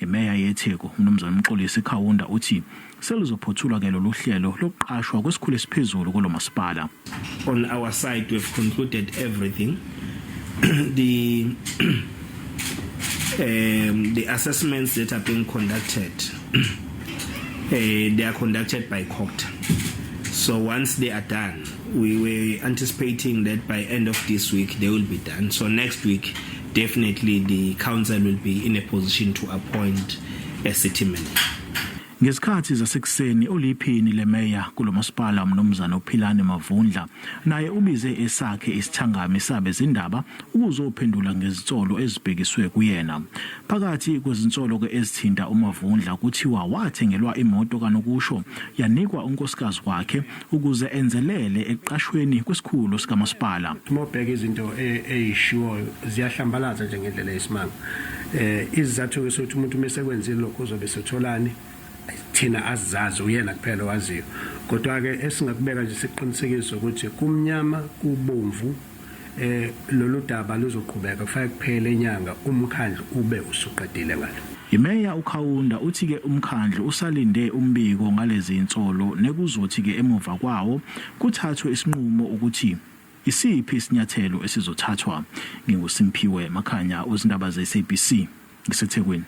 Imeya yeTheku uMnumzane Mxolisi Kaunda uthi seluzophothulwa ke lolu hlelo lokuqashwa kwesikhulu esiphezulu kulo masipala. On our side, we've concluded everything. The assessments that are being conducted, they are conducted by COGTA. So once they are done, we were anticipating that by end of this week they will be done. So next week, definitely the council will be in a position to appoint a city manager. Ngesikhathi zasekuseni, oliphini lemeya kulomasipala uMnumzana uPhilane Mavundla naye ubize esakhe isithangami sabezindaba ukuzophendula ngezinsolo ezibhekiswe kuyena. Phakathi kwezinsolo ke ezithinta uMavundla kuthiwa wathengelwa imoto kanokusho yanikwa unkosikazi wakhe ukuze enzelele ekuqashweni kwesikhulu sikamasipala. Uma ubheka izinto eyishiwoyo, ziyahlambalaza nje ngendlela eyisimanga. Izizathu ke sokuthi umuntu mase kwenzile lokho uzobe setholani, thina asizazi, uyena kuphela owaziyo. Kodwa ke esingakubeka nje, siqinisekise ukuthi kumnyama kubomvu, lolu daba luzoqhubeka kufake kuphele inyanga, umkhandlu ube usuqedile ngalo. Imeya uKaunda uthi ke umkhandlu usalinde umbiko ngalezi insolo, nekuzothi ke emuva kwawo kuthathwe isinqumo ukuthi isiphi isinyathelo esizothathwa. NginguSimphiwe Makhanya wezindaba ze-SABC, ngiseThekwini.